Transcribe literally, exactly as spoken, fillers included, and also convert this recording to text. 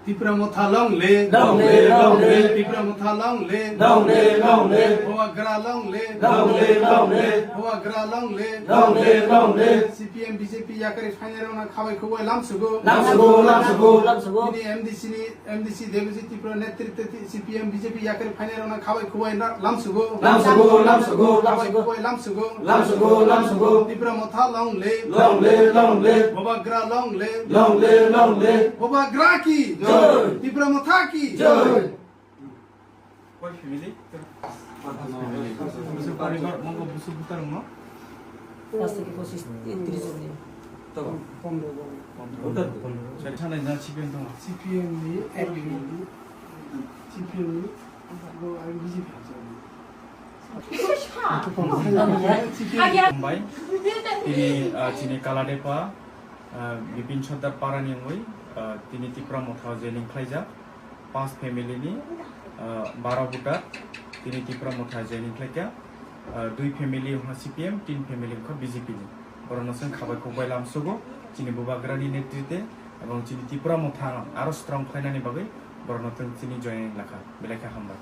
Tipra Motha long live, long live, long live. Tipra Motha long live, long live, long live. Bubagra long live, long live, long live. Bubagra long live, long live, long live. C P M B J P yakarwi phainairokno khabai khukbai lamsugo, lamsugo, lamsugo, lamsugo. Bini M D C ni M D C Debojit Tripura netritwe ti-, C P M B J P yakarwi phainairokno khabai khukbai na-, lamsugo. Lamsugo, lamsugo, khabai lamsugo. Khukbai lamsugo. Lamsugo, lamsugo. Tipra Motha long live. Long live, long live. Bubagra long live. Long live, long live. Bubagra ki jai. Tipra Motha ki jai. Koi family? Busu poribar, mongkol busu butar mo? Pas theke pochis, tris jon ni. Tamo? Pondro jon. Pondro. Sari sanai na C P M tamo? C P M ni, C P M ni, bo ang B J P. Hambai. Tini, ah, chini Kaladepa, ah, Bipin Sardar Para ni wngwi, ah, tini Tipra Motha joining khlaijak. Panch family ni, ah, baro voter, tini Tipra Motha joining khlaikha, ah, dui family wngkha C P M, tin family wngkha B J P ni. Borokno chwng khabai khukbai lamsugo, chini Bubagra ni netritwe, ebong chini Tipra Motha no aro strong khlainani bagwi borokno chwng chini joining lakha, belai khe hambai.